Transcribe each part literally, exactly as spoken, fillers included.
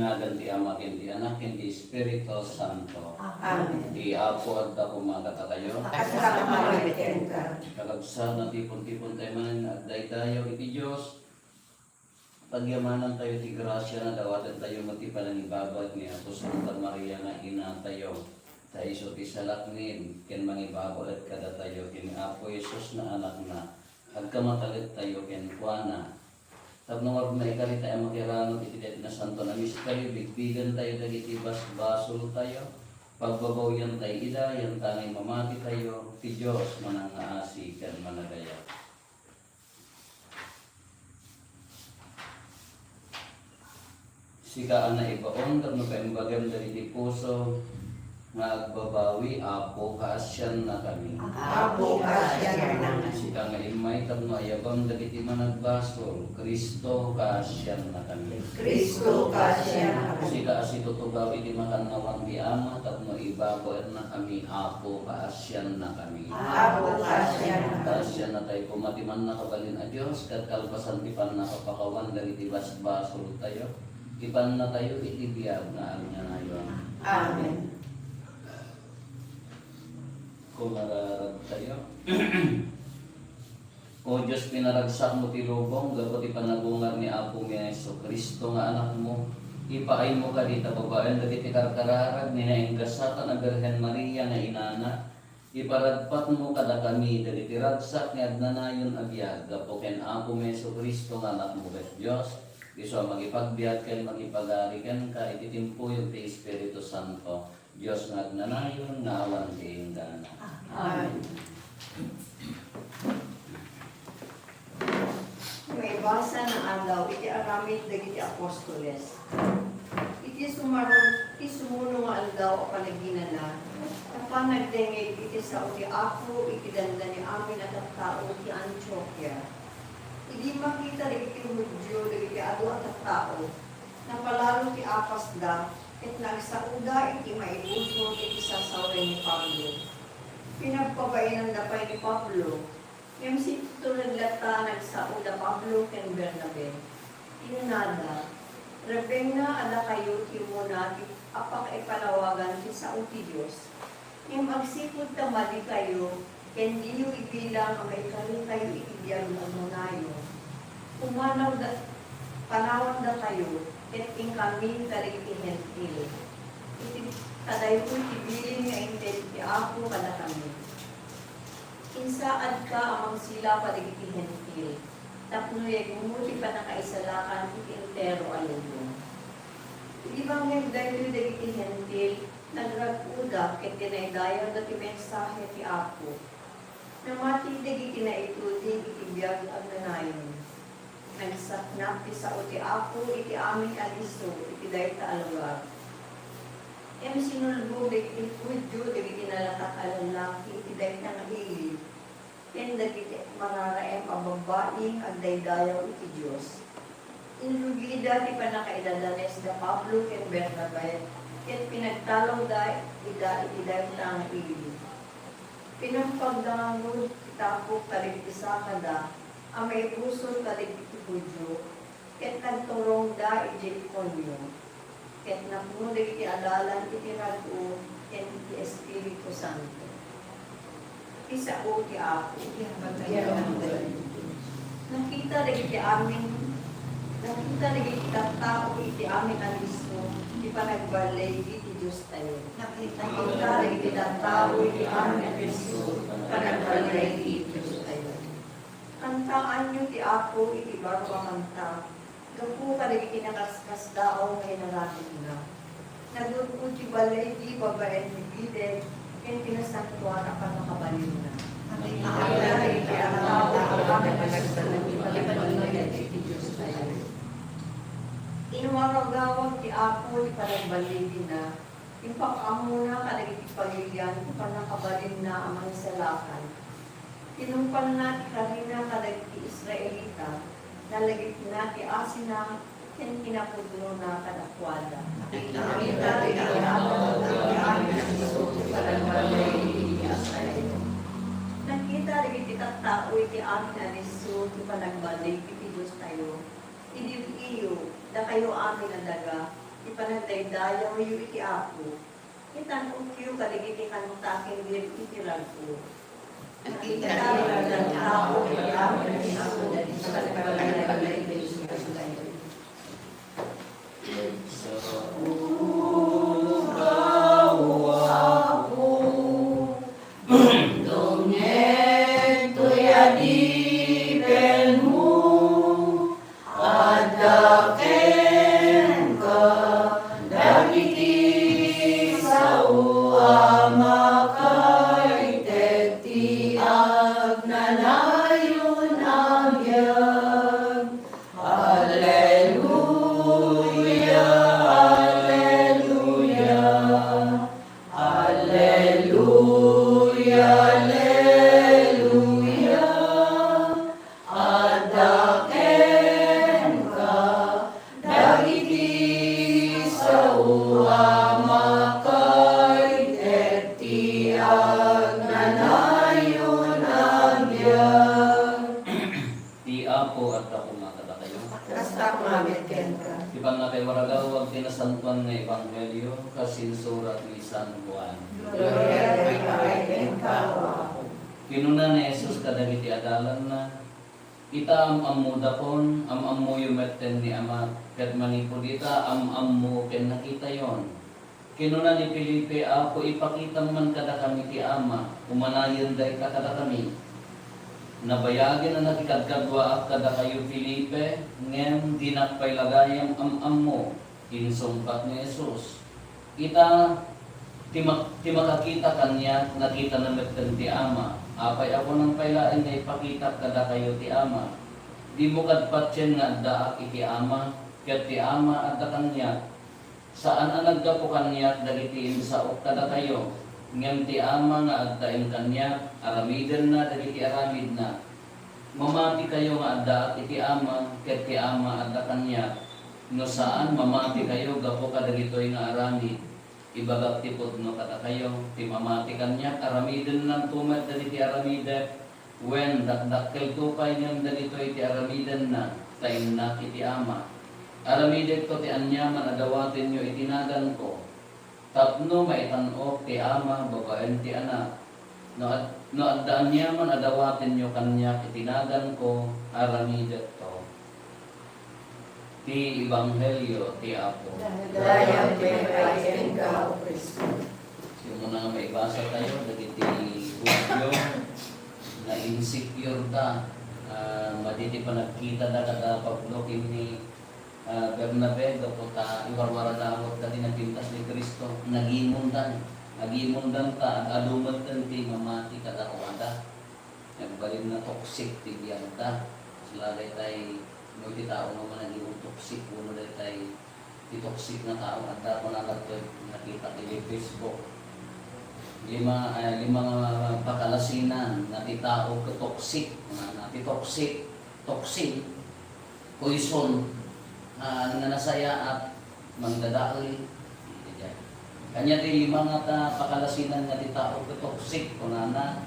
Nagan ti Ama, ken ti Anak, ken ti Espiritu Santo. Amen. Ti Apo adda koma kadakayo. Agkasama met kenka. Kakabsat, natipon-tipon tayo manen nga agdaydayaw iti Dios. Pagyamanan tayo ti grasia nga dawaten tayo met ti panangibabaet ni Apo Santa Maria nga inatayo. Ta isu ti salaknib ken mangibabaet kadatayo ken ni Apo Jesus nga Anakna. Agkamataget tayo kenkuana. Tapno nga maikari tayo makiranod iti daytoy a santo a misterio, bigbigen tayo dagiti basbasol tayo, pagbabawian tayo ida, yantangay mamati tayo, ti Dios manangngaasi ken managayat. Sika a naibaon tapno paimbagem dagiti puso nga agbabawi, Apo, kaasiannakami. Apo, kaasiannakami. Sika nga immay tapno ayabam dagiti managbasol, Cristo, kaasiannakami. Cristo, kaasiannakami. Sika a situtugaw iti makannawan ti Ama tapno ibabaennakami, Apo, kaasiannakami. Apo, kaasiannakami. Kaasiannatayo koma ti mannakabalin a Dios, ket kalpasan ti pannakapakawan dagiti basbasoltayo, ipannatayo iti biag nga agnanayon. Amen. Kumararagtayo. O Dios, pinaragsakmo ti lubong gapu ti panagungar ni Apomi a Jesu-Cristo nga Anakmo. Ipaaymo kadi ta babaen dagiti karkararag ni nainggasatan a Birhen Maria nga inana, iparagpatmo kadakami dagiti ragsak nga agnanayon a biag gapu ken Apomi a Jesu-Cristo nga Anakmo ket Dios, isu a makipagbiag ken makipagari kenka iti timpuyog ti Espiritu Santo, Dios nga agnanayon nga awan ti inggana. Amen. Maibasa nga aldaw iti aramid dagiti apostoles. Iti sumarog ti sumuno nga aldaw a panaginana, napan nagdengngeg iti sao ti Apo iti dandani amin a tattao ti Antiokia. Idi makita dagiti Judio dagiti adu a tattao, napalalo ti apasda ket nagsaoda iti maibusor iti sasawen ni Pablo. Pinagpabainanda pay ni Pablo, ngem sitituled latta a nagsao da Pablo ken Bernabe. Kinunada, "Rebbengna a dakayo ti umuna ti a pakaipanawagan ti sao ti Dios, ngem agsipud ta madikayo ken diyo ibilang a maikarikayo iti biag nga agnanayon, pumanaw da, panawandakayo ket inkami kadagiti Hentil. Iti, ta daytoy ti bilin nga inted ti Apo kadakami. Insaadka a mangsila kadagiti Hentil, tapno yegmo ti pannakaisalakan iti entero a lubong." Idi bangngeg daytoy dagiti Hentil, nagrag-oda ket dinaydayawda ti mensahe ti Apo. Namati dagiti naituding iti biag nga agnanayon. Nagsaknap ti sao ti Apo iti amin a disso iti dayta a lugar. Ngem sinulbog dagiti Judio dagiti nalatak a lallaki iti dayta nga ili, ken dagiti mararaem a babbai nga agdaydayaw iti Dios. Inrugida ti pannakaidadanes da Pablo ken Bernabe, ket pinagtalawda ida iti dayta nga ili. Pinampagda ngarud ti tapok kadagiti sakada a maibusor kadagiti Judio, ket nagturongda idiay Iconio, ket napuno dagiti adalan iti rag-o ken iti Espiritu Santo. Ti sao ti Apo. Nakita dagiti amin, nakita dagiti tattao iti amin a disso ti panagballeg iti Dios tayo. Nakita dagiti tattao iti amin a disso ti panagballeg iti Dios tayo. Kantaanyo ti Apo iti baro a kanta, gapu kadagiti nakaskasdaaw nga inaramidna. Naglugpo ti balay idi babaen ni David, ken pinasantoan a pannakabalinna. Nakita dagiti tattao iti amin a disso ti panagballeg iti Dios tayo. Inwaragawag ti Apo ti panagballigna, impakaamuna kadagiti pagilian ti pannakabalinna a mangisalakan. Tinungpalna ti karina kadagiti Israelita, nalagipna ti asina ken kinapudnona kadakuada. Nakita dagiti tattao iti amin a disso ti panagballeg iti Dios tayo. Nakita dagiti tattao iti amin a disso ti panagballeg iti Dios tayo. Idi ri-iyo, dakayo amin a daga, ti Panagdaydayawyo iti Apo. Itan-okyo kadagiti kanta ken iti rag-o. Agkita ti Apo iti Apo iti Apo. Dongeg toy adipenmo, adda kenka dagiti sao a makaited ti agnanayon a biag. Alleluia, alleluia, alleluia, alleluia. Adda kenka dagiti sao a makaited ti agnanayon a biag. Ti Apo adda koma kadakayo. Kasta koma met kenka. Ti pannakaiwaragawag ti nasantoan nga ebanghelio kas insurat ni San Juan. Gloria kenka, Apo. Kinuna ni Jesus kadagiti adalanna, "Ita, am-ammodakon, am-ammoyo metten ni Amak, ket manipud ita, am-ammo ken nakitayon." Kinuna ni Felipe, "Apo, ipakitam man kadakami ti Ama, umanayen dayta kadakami." Nabayagen a nakikadkaduaak kadakayo, Felipe, ngem dinak pay la gayam am-ammo. Insungbat ni Jesus, "Ita, ti mak-, ti makakita kaniak, nakitana metten ti Ama. Apay a kunam pay laeng nga ipakitak kadakayo ti Ama? Dimo kad patien nga addaak iti Ama, ket ti Ama adda kaniak. Saan a naggapu kaniak dagiti insaok kadakayo, ngem ti Ama nga agtaeng kaniak, aramidenna dagiti aramidna. Mamatikayo nga addaak iti Ama, ket ti Ama adda kaniak. No saan, mamatikayo gapu kadagitoy nga aramid. Ibagak ti pudno kadakayo, ti mamati kaniak, aramidennanto met dagiti aramidek, wen, dakdakkelto pay ngem dagitoy ti aramidenna, ta innak iti Ama. Aramidekto ti aniaman a dawatenyo iti naganko, tapno maitan-ok ti Ama babaen ti Anak. No ad-, no adda aniaman a dawatenyo kaniak iti naganko, aramidekto." Ti Ebanghelio ti Apo. Dayag ti maipaay kenka, O Cristo. Siya muna nga maibasa tayo, dagiti Judio na insecure da, ah, madi ti panagkita da kada Pablo ken ni, ah, Bernabe, gapu ta iwarwara dawat dagiti napintas ni Cristo, nagimondan. Nagimondan ta, ag-adu metten ti mamati kadakuada. Nagbalin nga toxic ti biagda. Kasla daytay, no iti tao nga managimon toxic, wenno daytay ti toxic nga tao, adda kunana daytoy, nakita iti Facebook. Lima, eh, lima nga pakalasinan nga ti tao ket toxic, kunana, ti toxic, toxin, poison, ah, nga nasayaat, mangdadael. Kaniak ti lima nga ta pakalasinan nga ti tao ket toxic, kunana,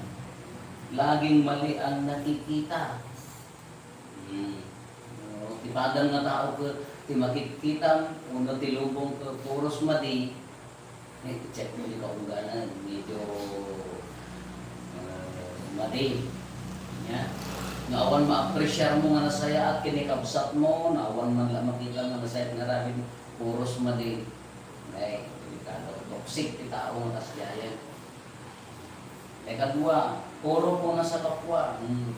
laging mali ang nakikita. Hmm. No, ti padam nga tao ket ti makitkitam, wenno ti lubong ket puros madi, eh, check mo di kaungganan, medyo, ah, madi. Nya, no awan ma-appreciate mo nga nasayaat ken ni kabsat mo, no awan man la makita nga nasayaat nga aramid, puros madi. Ay, delikado. Toxic ti tao nga kasdiayan. Ikadua, puro puna sa kapwa. Hmm,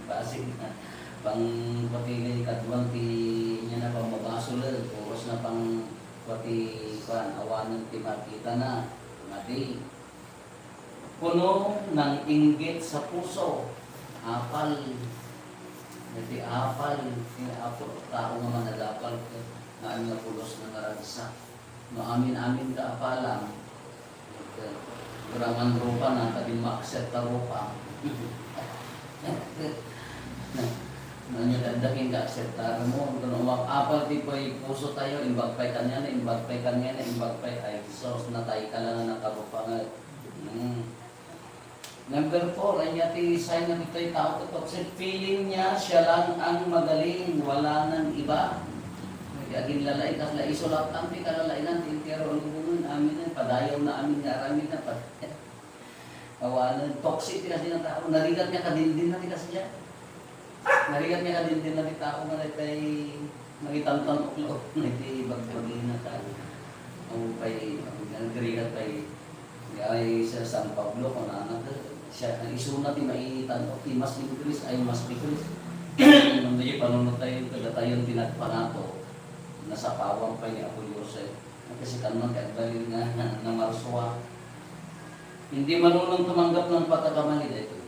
basig na. Pang, pati nga ikadua ti, nya na pang mabasolen, puros na pang, pati, kuan, awanen ti makita na. Madi. Puno ng inggit sa puso. Apal. Iti apal, ti apo, tao nga managapal, nga ania pulos na nga ragsak. No amin-amin ta apalam, ket, ket, graman rupa na, ta di maaksepta rupa. Ania ti adda ken kaakseptar mo? Ket no apal ti pay puso tayo, imbag pay kaniana, imbag pay kaniana, imbag pay, ay, sus, natay ka lang nga nakarupa nga. Hmm. Number four, ania ti sign na ditoy tao ket toxic? Feeling niya siya lang ang magaling, wala nang iba. Aginlalay, kasla isulatan ti kalalaingan ti entero a lubongen, amin, padayaw na amin nga aramid na pad-, awanen, toxic ti kasi nga tao, narigat nga kadindin na ti kasi siya. Narigat nga kadindin na ti tao, nga tay mangitantan-ok laeng, nga iti bagbagina ta. Ang pay, ang nagrigat pay, ay sa San Pablo, kunana, siya, ang isuna ti maitan-ok, ti mas increase, ay mas decrease. Nung di panunod tayo, kadatayon ti nagpanato, nasapawan pay ni Apo Jose. Kasi kan man ti agbalin nga, nga marsua. Hindi marunong tumanggap ng pagkakamali dito.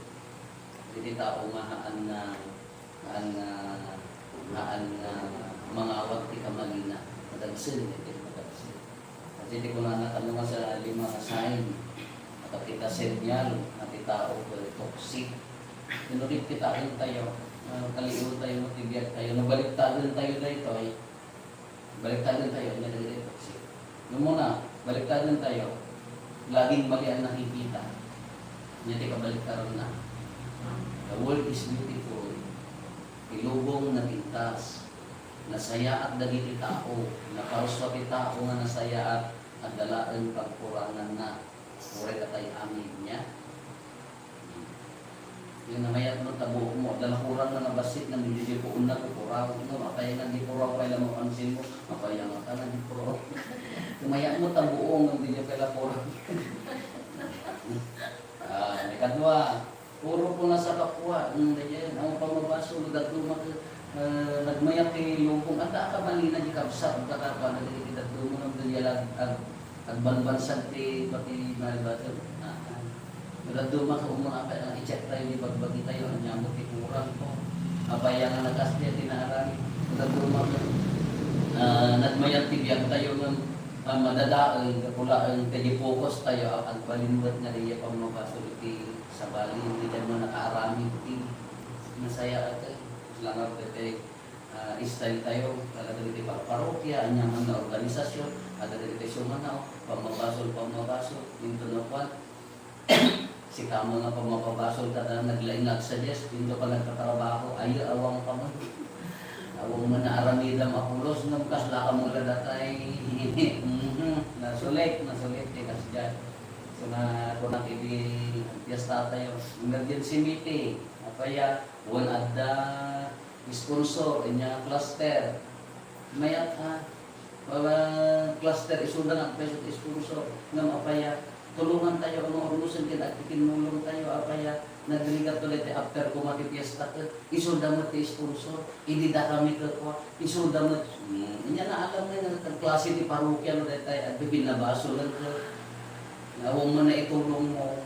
Iti tao nga haan nga, haan nga, haan nga mangawat ti kamalina. Madagsen, iti madagsen. Kasi ti kunana kano nga sa lima nga sign, nakakita senyal, nga ti tao, very toxic. Tinukit kitaen tayo, ah, kaliiw tayo, ti biag tayo, nabaliktaden tayo daytoy. Baliktaden tayo, anya dagiti toxic. Nung muna, baliktaden tayo, laging mali ang nakikita. Anya ti kabaliktaran na. The world is beautiful. Ti lubong napintas. Nasayaat dagiti tao. Naparsua ti tao nga nasayaat. Adda laeng pagkuranganna. Uray katay amin niya. Yung namayat mo, tabuok mo, adda nakurang na nabassit na medyo di puon na ti puraw. No, apay nga di puraw pay la mapansin mo, apay nga ka na di puraw. Kumayat mo, tabuok nga medyo pay la puraw. Ah, ikadua, puro ko na sa kapwa, ang ganyan, ang pamabasol, dadduma, ah, nagmayat ti lubong, adda ka malina di kabsat, adda ka pa, nagigit dadduma, ang ganyan, ag-, ag-, Agbanbansag ti pati nalbaten. Ah, ah. Dadduma ka umuna ka, ah, i-check tayo, di bagbagi tayo, anya mo ti kurang ko. Apay nga nakas ti tinaran. Dadduma ka, ah, nagmayat ti biag tayo ngem, ah, madadael, gapu laeng, kadi focus tayo, ah, agbalin met nga diay pammabasol iti sabali, di tayo man nakaaramid iti nasayaat. Langaw ti ah, style tayo, talaga dagiti par-, parokya, ania man nga organisasyon, adda dagiti sumanaw, pammabasol, pammabasol, into no kuan. Sika man nga pammababasol, kada naglaing nga agsuggest, into ka nagtatrabaho, ayo, awang ka man. Awang man nga aramidam a pulos, ngem kasla ka man nga datay. Mhm. Nasulit, nasulit, ti kasdiay. So, na, kunak iti fiesta tayo. Emergency meeting, apay a, wen adda, Sponsor, ania, cluster. Mayat a, ah, cluster, isuda nga agpayso ti sponsor. Ngem apay a, tulongan tayo, nga urnosen ken agkikinnulong tayo, apay a, nagrigat to daytoy after koma ti fiesta ket isuda met ti sponsor. Idi dakami ket kua, isuda met. Hmm, ania naalam nga nga klase ti parokya no daytoy agpipinnabasolan ket nga awan man naitulong mo.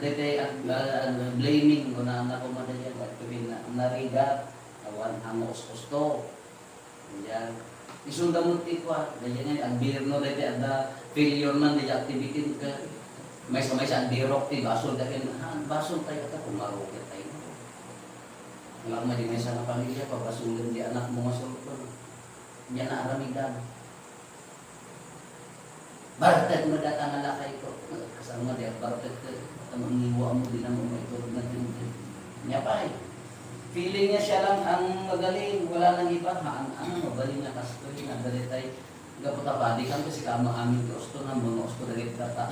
Daytoy ag-, ah, ag-, blaming, kunana koma daytoy, agpipinna-, narigat. Awan, amo us-usto. Diyan. Isunda met ti kua. Diyan nga, agbirno daytoy adda failure man, diyan activity ka. Maysa-maysa, agbirok ti basol, dagiti, ha, basol tayo, ta, kumarukit tayo. Wala ka madi maysa nga pamilya, pabasolen di anak mo nga sulpon. Diyan na aramidan. Bartek mo data nga lakay ko. Kasama di bartek ko. Tama ngiwa mo, di na mo maiturog na din. Nia pay. Feeling niya siya lang ang magaling, wala nang iba. Haan, ano, mabalin nga kastoy, nga dalitay. Gapu ta padi kan kasi kama amin ti usto, nga mga usto dagiti data.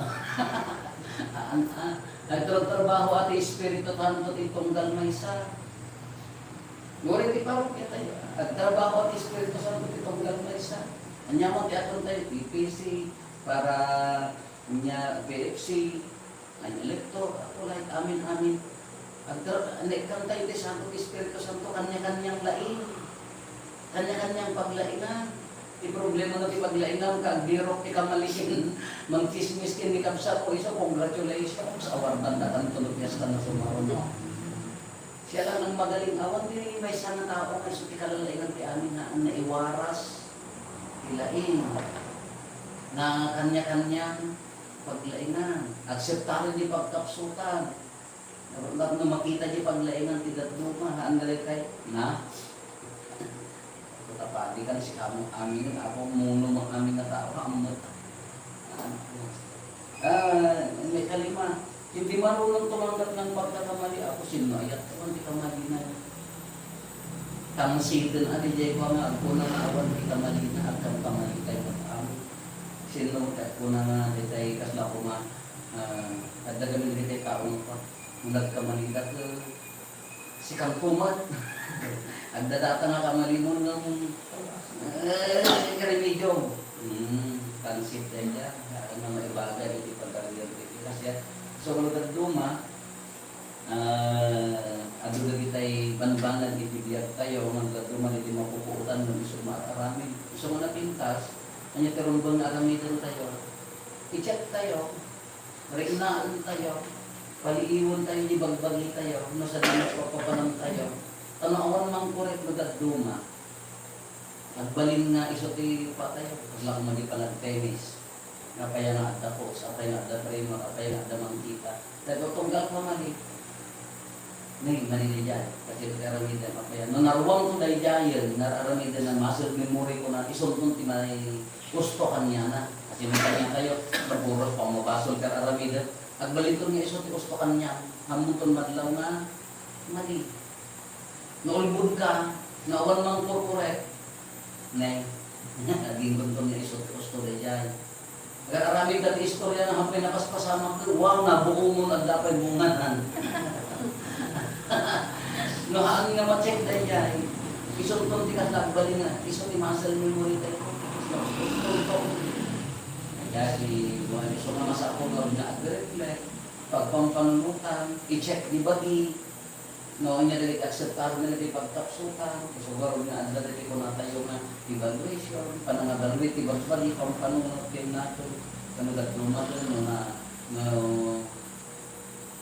Haan, ah. Nagtratrabaho ati Espiritu Santo ti tunggal maysa. Nguri ti parokya tayo. Nagtrabaho ati Espiritu Santo ti tunggal maysa. Ania mo ti aton tayo, P P C, para nia P F C, ang elector, ako, like, amin, amin. Agtra-, naikkan tayo ti Santo, ti Espiritu Santo, kanya-kanyang laing. Kanya-kanyang paglaingan. Ti problema na ti paglaingan, kaagbirok ti kamalin. Mangchismis ken ni kabsat ko, isu, congratulations. Awardan na tanto no fiesta na sumaruno. Siya lang ang magaling. Awan ti maysa nga tao nga isu ti kalalaingan ti amin nga naiwaras ti laing. Na kanya-kanyang paglaingan. Akseptaren ti pagkapsutan. Na, na, na makita ti paglaingan ti dadduma. Haan nga kay, na? Tapadikan si kamo amin, ako muno mang amin nga tao, ammet. Ah, may kalima, hindi marunong tumanggap ng pagkakamali. Ako, sino ayat ko, hindi kamali na. Tangsiten a, diay kua nga agkuna nga awan ti kamalina, agkamkamali tayo met amin. Sino ti agkuna nga ditay kasla koma, ah, adda gamin ditay kaon pa. Nagkamalida ket, eh, si kangkumat. Agdadata nga kamalimo nga, eh, remedyo. Hmm, pansit dayta, ah, nga maibaga iti pagarigan ti kasya. So, no dadduma, Ah, adu dagitay banbanag iti biagtayo, ngem dadduma iti mapupuotan ngem isu nga ar-aramid. Isu nga napintas, ania ti rumbeng nga aramidentayo? I-checktayo, riknaentayo, paliiwentayo iti bagbagitayo, no sadino ti papapanamtayo. Ta no awan mangkorek no dadduma, agbalin nga isu ti upatayo, kasla koma iti panagtennis. Apay nga adda coach, apay nga adda trainer, apay nga adda mangkita. Dagiti tunggal pamali. Nay, mali daydiay. Kasi ti aramiden, apay, no naruangto daydiayen, nga aramiden nga muscle memory ko na isunton ti may usto kaniana. Kasi may kaniatayo, napuros pang mabasol ti aramiden. Agbalinton nga isu ti usto kanian. Hammoton madlaw nga mali. Naulbodka, nga awan mangkorkorek. Nay, aginggunton nga isu ti usto daydiay. Agar-aramid ka ti istorya nga happy napaspasamak, wow, nabuongon, adda pay bunganan. No haan nga ma-check daydiay, isunton ti kasla agbalin nga, isu ti muscle memory tayo. Isunton. Kaya ti, isu nga masapul nga agre-reflect, pagpampanunutan, i-check di bagi, No, ania dagiti akseptar nga dagiti pagtapsutan, isu ngarud nga adda dagiti kunatayo nga evaluation, panangabalwi ti bagbagi, pampanunot ken nato, kano dadduma ken no na, no,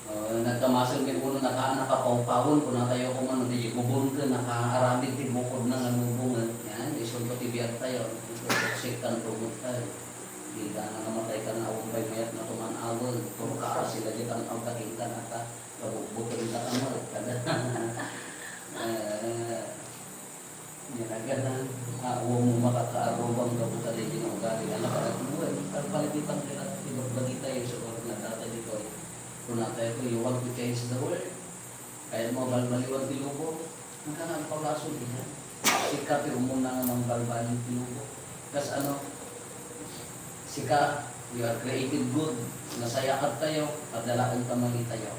ah, nagkamasel ken uno naka-, nakapawpawen, kunatayo koma no, diay bubon ken nakaaramid ti bukodna nga lubongen. Yan, isunto ti biagtayo, isu ti sektan tumot tayo. Dita nga namatay ka nga awan pay mayat nga tuman-awen, puro kaasi dagiti tan-awda kenka nata. Kabukbuken ta kama, kada, eh, nilaganan, ah, awan mo makakaarubang gapu ta daydi nga ugali, nga nakaragmuen, pagpaligitan ti bagbagi tayo sa oras nga data dito. Kung natayo ko, "You want to change the world?" Kaya mo balbaliwan ti lubong, ang kanang pagaso niya. Sika ti umuna nga mangbalbaliw ti lubong. Kas ano, sika, you are created good. Nasayaat tayo, padalaen ta mali tayo.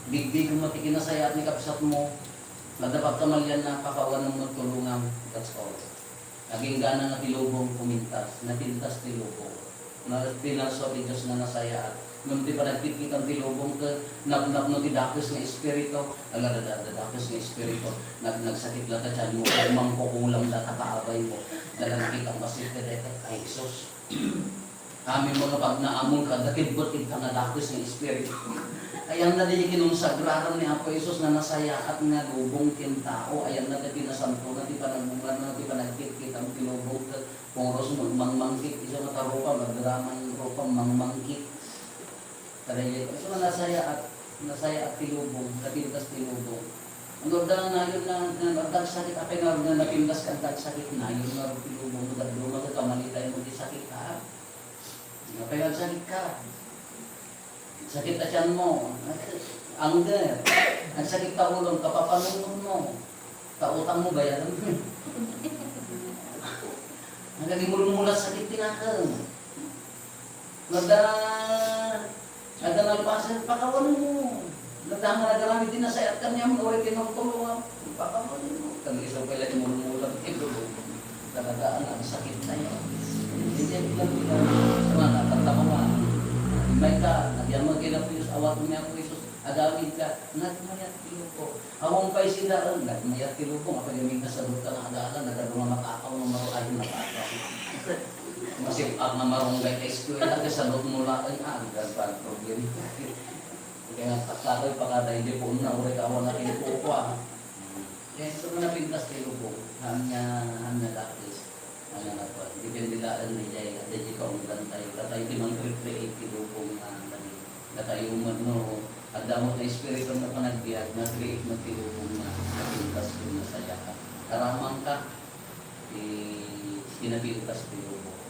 Bigbigem met ti kinasayaat ni kabsat mo, nga dapat kamalian na, pakawanem met tulongam, that's all. Agingga na nga ti lubong, pumintas, napintas ti lubong. Na, pinalso ti Dios nga nasayaat. Ngem ti panagkitkitam ti lubong ket napnapno ti dakes nga espiritu. Ala, da, da, da, dakes nga espiritu. Nag-, nagsakit la ta tianmo, mangkukulam la ta kaabay mo. Dala nakita mo kasi, ay, Jesus. Amin mo nga pagnaamon ka, dakibbet ita nga dakes nga espiritu. Ayan na di kinonsagraran ni Apo Jesus nga nasayaat nga lubong ken tao. Ayan na di pinasanto na ti panagmungana, ti panagkitkitam ti lubong ket puros mangmangkit. Isu nga ta rupa, madraman rupa, mangmangkit. Kadaydi, isu nga nasayaat, nasayaat ti lubong, napintas ti lubong. Ano da nayon na, na, agdagsakit, apay nga, nga napintas ka agdagsakit, nayon nga ti lubong, no, dadduma, kamalitay mo ti sakit, ha? Apay nga agsakit ka? Sakit ta tianmo, angger, agsakit ta ulom, kapapanunot mo, ta utang mo, bayaran mo. Nagagimulmulat sakit ti nakem. Nada, nada nalpasen, pakawan mo. Nada nga nagaramid ti nasayaat kaniam, uray tinultulongam. Pakawan mo. Kami isang pala imulmulat, ito. Talaga, ang sakit na yan. Hindi, hindi lang kita. Sa mga natatama nga. May ka, nagyamag kayo na po yung awat mo niya po, Jesus. Agamid ka. Nagmayat kayo po. Awan pay sida, eh, nagmayat ti lubong, apay nga nasadot ka nga agalan, nagadu nga matakaw nga maruay nga matakaw. Masip-at nga marunggay ka eskwela, kay sadot mo laeng, ah, ang gagawin problem. Kaya nga, taktakay, pakadaydi po na, uray ka awan na kayo po, ah. Kaya ito nga napintas ti lubong, han nga, han nga dakes. Ano na po, depende laeng ni jay, adda jay kaungdan tayo. Datayo ti mangre-create ti lubong nga mali. Datayo man, no, adda mo ti espiritu nga panagbiag, na-create mo ti lubong nga napintas ken nasayaat. Aramang ka, ti, ti napintas ti lubong.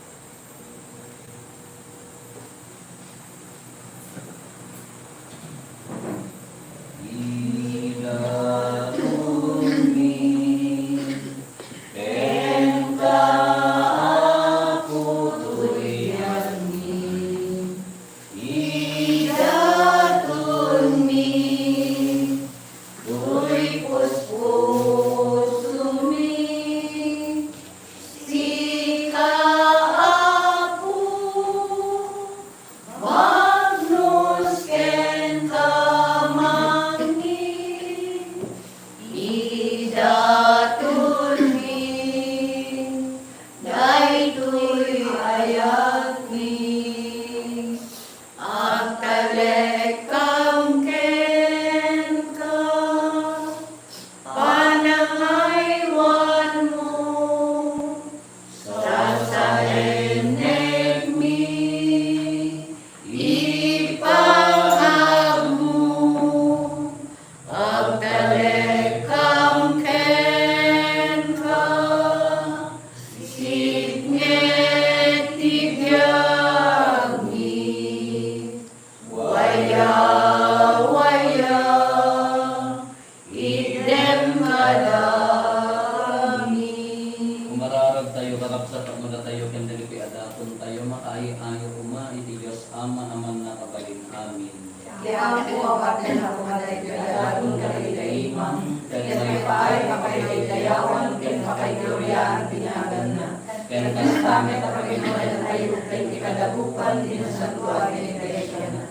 Ida Yagmi, waya, waya, itdem kadakami. Umararag tayo, kakabsat, tapno datayo ken dagiti adaton tayo, makaayo-ayo koma iti Dios Ama a mannakabalin. Amen. Ti Apo a patnanna koma daytoy a daton kadagiti imam, ket maipaay a pakaidaydayawan ken pakaigloria ti naganna. Ken kasta met a paginwaliantayo ken ti kadagupan ti nasantoan nga iglesia.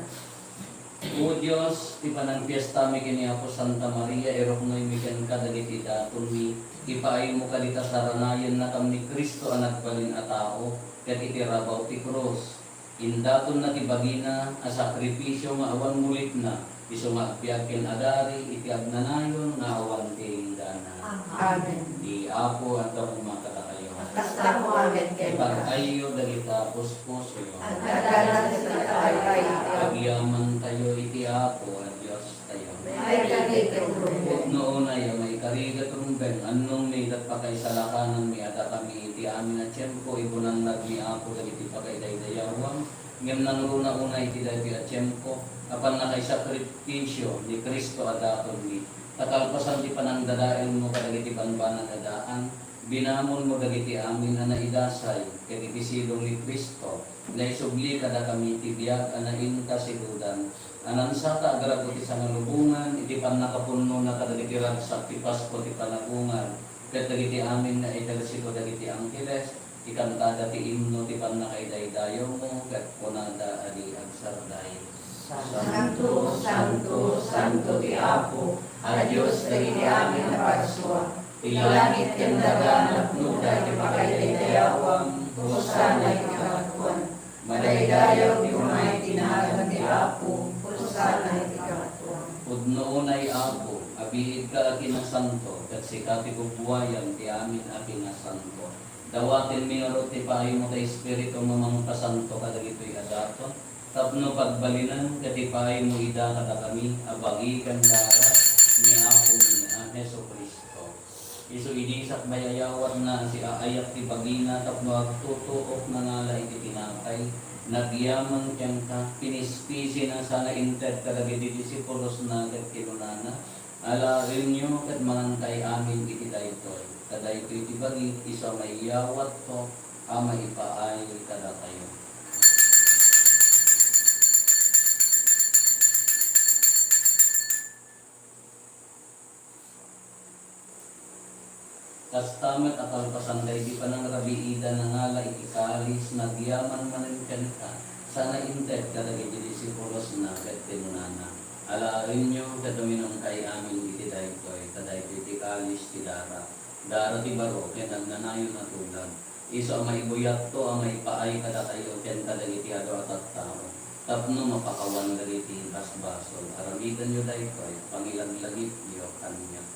O Dios, ti panangpiestami ken ni Apo Santa Maria, iruknoymi kenka dagiti datonmi, ipaaymo kadita saranayanna kam ni Cristo a nagbalin a tao, ket iti rabaw ti krus. Indatonna ti bagina a sakrifisio nga awan mulitna, isu nga agbiag ken agari iti agnanayon nga awan ti inggana. Amen. Ti Apo adda koma kadakayo. Kasta koma met kenka. Ipag-ayyo dagita puspusoyo. Agdadalan ti pagpaypay. Agyamantayo iti Apo a Diostayo. Ay, dagiti Pudno unay a maikari ket rumbeng, annongmi ket pakaisalakanan mi a dakami iti amin a tiempo, ibunannagmi, Apo, dagiti pakaidaydayawan, ngem nangruna unay iti daytoy a tiempo a pannakaisakripisio ni Cristo a datonmi, ta kalpasan ti panangdadaelmo kadagiti banbanag a daan, binamonmo dagiti amin a naidasay ket iti sidong ni Cristo, naisubli kadakami ti biag a nainkasidudan, a nansata agrago ti sangalubongan iti pannakapunnona kadagiti ragsak ti Pasko ti Panagungar, ket dagiti amin nga ehersito dagiti angheles, ikantada ti imno ti pannakaidaydayawmo, ket kunada a di agsardayag. Santo, santo, santo ti Apo, a Dios dagiti amin a parsua. Ti langit ken daga napnoda ti pakaidaydayawan, Hosanna iti kangatoan. Madaydayaw ti umay ti nagan ti Apo, Hosanna iti kangatoan. Pudno unay, Apo, a biigka a kinasanto, ket sika ti bubuayan ti amin a kinasanto. Dawatenmi ngarud ti paaymo ti Espiritu a mangpasanto kadagitoy a daton, tapno pagbalinen ket ipaaymo ida kadakami a bagi ken dara ni Apomi a Jesu-Cristo. Isu idi sakbay a yawadna, siaayak ti bagina tapno agtutuok nangala iti tinapay, nagyaman kenka, pinispisina sana inted kadagiti disipulosna ket kinunana, Alaenyo ket mangankay amin iti daytoy, ta daytoy ti bagi, isu a maiyawatko a maipaay kadakayo. Kasta met a kalpasan daydi panangrabiida, nangala iti kalis, nagyaman manen kenka, sana inted kadagiti disipulosna ket kinunana, Alaenyo ket uminumkay amin iti daytoy, ta daytoy ti kalis ti dara, dara ti baro ken agnanayon a tulag, isu a maibuyatko a maipaay kadakayo ken kadagiti adu a tattao, tapno mapakawan dagiti basbasol. Aramidenyo daytoy, pangilaglagipyo kaniak.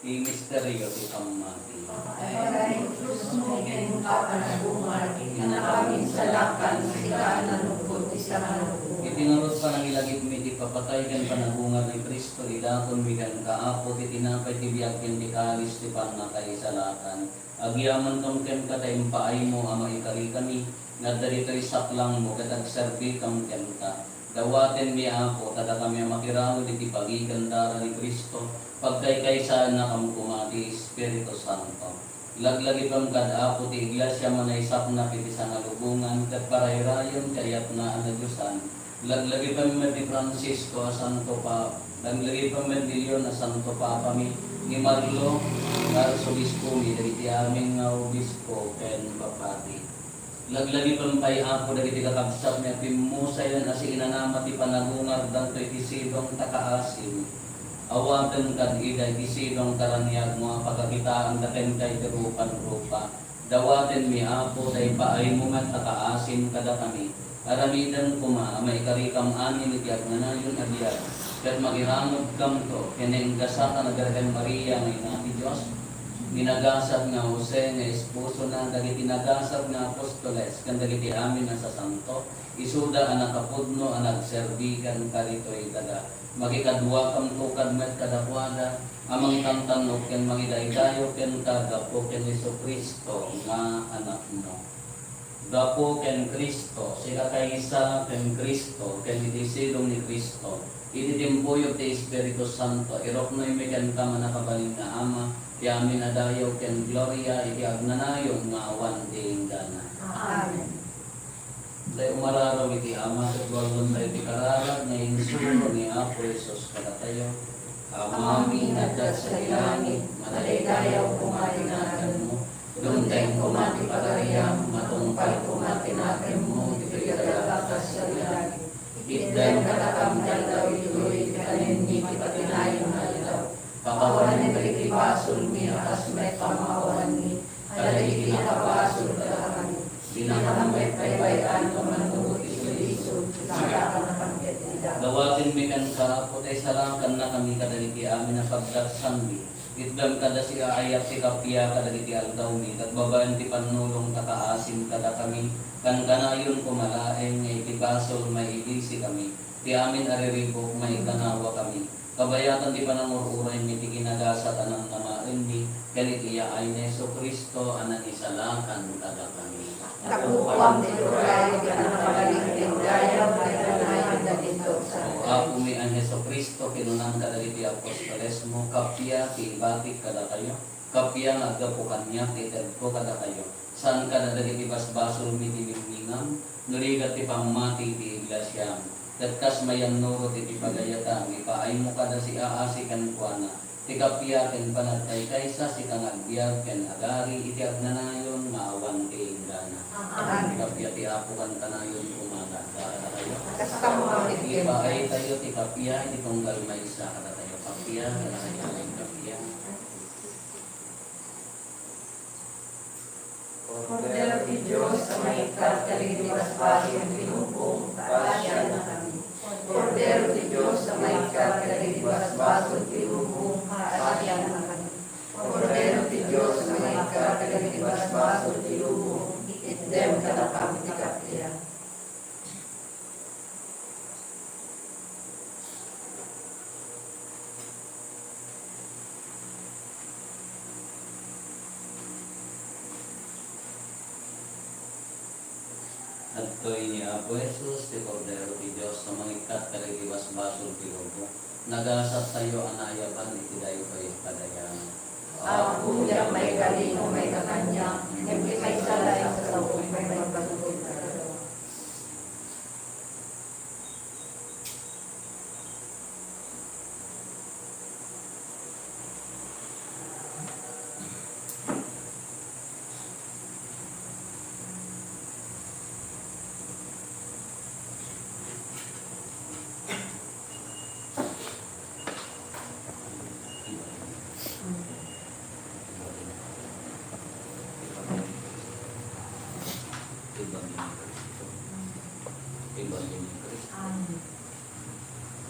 Ti misterio ti pammati. Pagarikusmo ken panagungar, nga napaminsalakan, sika a nanugkod ti sangalubongan. Iti ngarud, panangilagipmi ti papatay ken panagungar ni Cristo, idatonmi kenka, Apo, ti tinapay ti biag ken ti kalis ti pannakaisalakan. Agyamankam kenka ta impaaymo a maikarikami nga adda ditoy saklangmo ket agserbikam kenka. Dawatenmi, Apo, ta dakami a makiramid iti bagi ken dara ni Cristo, pagkaykaysaennakam koma ti Espiritu Santo. Laglagipem kad, Apo, ti Iglesia a manaysaknap iti sangalubongan ket parayrayem ti ayatna a nadiosan. Laglagipem met ni Francisco a Santo Pa-, laglagipem met ni Leon a Santo Papami, ni Marlo nga Arsobispomi, dagiti amin nga obispo ken papadi. Laglagipem pay, Apo, dagiti kakabsatmi a pimmusayan a siinanama ti panagungardanto iti sidong ta kaasim. Awatem kad ida iti sidong ta raniagmo a pakakitaanda kenka iti rupan-rupa. Dawatenmi, Apo, ta ipaaymo met a kaasim kadakami. Aramidem koma a maikarikam amin iti agnanayon a biag, ket mangiramidkamto ken nagasat a Birhen Maria nga Ina ti Dios, Ni nagasat nga Jose nga esposona, dagiti nagasat nga apostoles, ken dagiti amin a sasanto, isuda a nakapudno a nagserbi kenka ditoy daga. Makikaduakam tukad met kadakuada a mangtangtannok ken mangidaydayaw kenka gapu ken Jesu-Cristo nga Anakmo. Gapu ken Cristo, sika kaysa ken Cristo, ken iti sidong ni Cristo, iti timpuyog ti Espiritu Santo, iruknoymi kenka, mannakabalin nga Ama, ti amin a dayaw ken gloria iti agnanayon nga awan ti inggana. Amen. Tay umararaw iti Ama, ket luangontayo ti kararag nga insuro ni Apo Jesus kadatayo. Amami nga adda sadi langit, madaydayaw koma ti naganmo, dumteng koma ti pagariam, matungpal koma ti nakemmo, ditoy daga kas sadi langit. Itdem kadakami ti aldaw itoy, iti kanen mi ti patinayon nga aldaw. Pakawanem dagiti basolmi a kas met pamakawanmi kadagiti nakabasol kadakami. Dinakam met baybay-an nga mannurot iti sulisog, sika a nakangted ida. Dawatenmi kenka, Apo, ta isalakannakami kadagiti amin a pagdaksanmi. Itdem kada siaayat ti kappia kadagiti aldawmi, ket babaen ti pannulong ta kaasim kadakami, kankanayon koma laeng nga iti basol maibisikami, ti amin a riribuk maikanawakami. Kabayatan ti panangur-uraymi ti kinagasat a namnamaenmi, ken iti yaay ni Jesu-Cristo a nangisalakan kadakami. Napupuam ti turay, ti pannakabalin, ti dayaw, ken kanayon dagiti O Apomi a Jesu-Cristo, kinunam kadagiti apostolesmo, kappia ti ibatik kadakayo, kappia nga aggapu kaniak ti itedko kadakayo. Saan kada dagiti basbasolmi ti mimminam, no rigat ti pammati ti iglesiam. Ket kas mayannurot iti pagayatam, ipaaymo kada siaasi kenkuana, ti kappia ken panagkaykaysa, sika nga agbiag ken agari iti agnanayon nga awan ti inggana. Amen. Ti kappia ti Apo kankanayon koma. Kasta mo, ipaaytayo ti kappia iti tunggal maysa kadatayo. Kappia, kadatayo, kappia. Kordero ti Dios a maikkat kadagiti basbasol ti lubong, paasiannakami. Kordero ti Dios a maikkat kadagiti basbasol ti lubong, paasiannakami. Kordero ti Dios a maikkat kadagiti basbasol ti lubong, itdem kadakam ti kappia. Adtoy ni Apo Jesus, ti Kordero ti Dios a mangikkat kadagiti basbasol ti lubong. Nagasattayo a naayaban iti daytoy a padayaw. Apo, diak maikari no maika kaniak, ngem ti maysa laeng a sao ti maipatungpal kadakuada. Ibagi ni Kristo. Ibagi ni Kristo. Amen.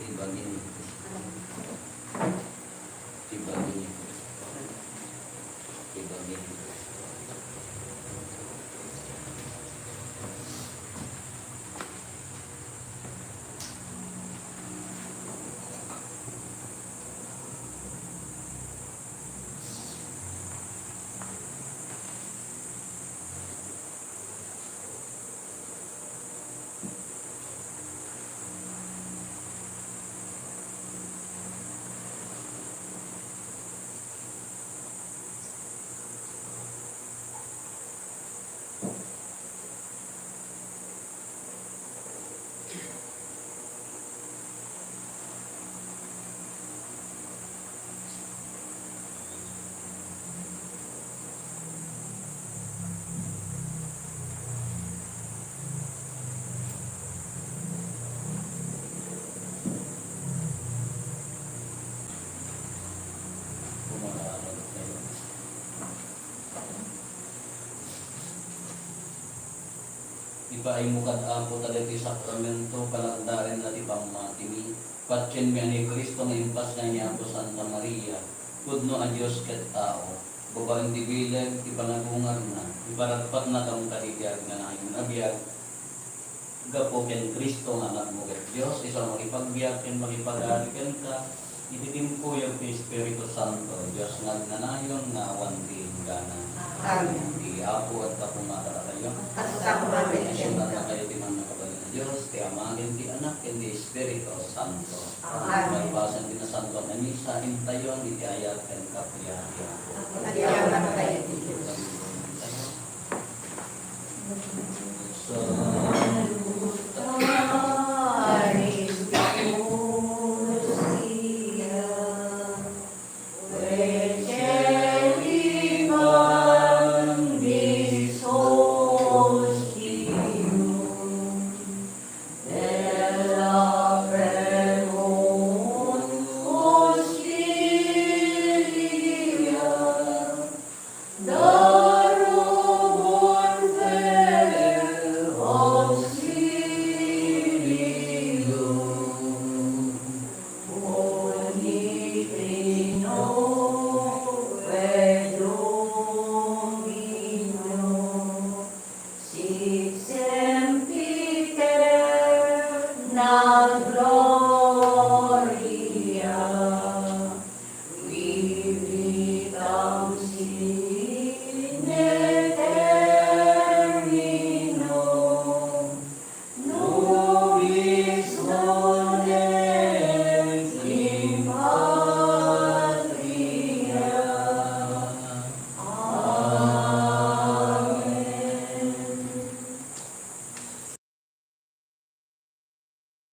Ibagi ni Kristo. Ibagi ni Kristo. Ibagi ni Kristo. Ipaaymo kad, Apo, dagiti sakramento, panagdaenna ti pammatimi. Patienmi a ni Cristo nga impasngay ni Apo Santa Maria, pudno a Dios ket tao. Babaen ti bileg ti panagungarna, iparagpatna kam kadagiti agnanayon a biag gapu ken Cristo nga Anakmo ket Dios, isu a makipagbiag ken makipag-ari kenka iti timpuyog ti Espiritu Santo, Dios nga agnanayon nga awan ti inggana. Amen. Ti Apo adda koma kadakayo. Adda koma kadakayo. Isunatnakayo ti mannakabalin a Dios, ti Ama, ken ti Anak, ken ti Espiritu Santo. Amen. Kalpasan ti Nasantoan a Misa, intayon iti ayat ken kappia ti Apo. Agyamankami.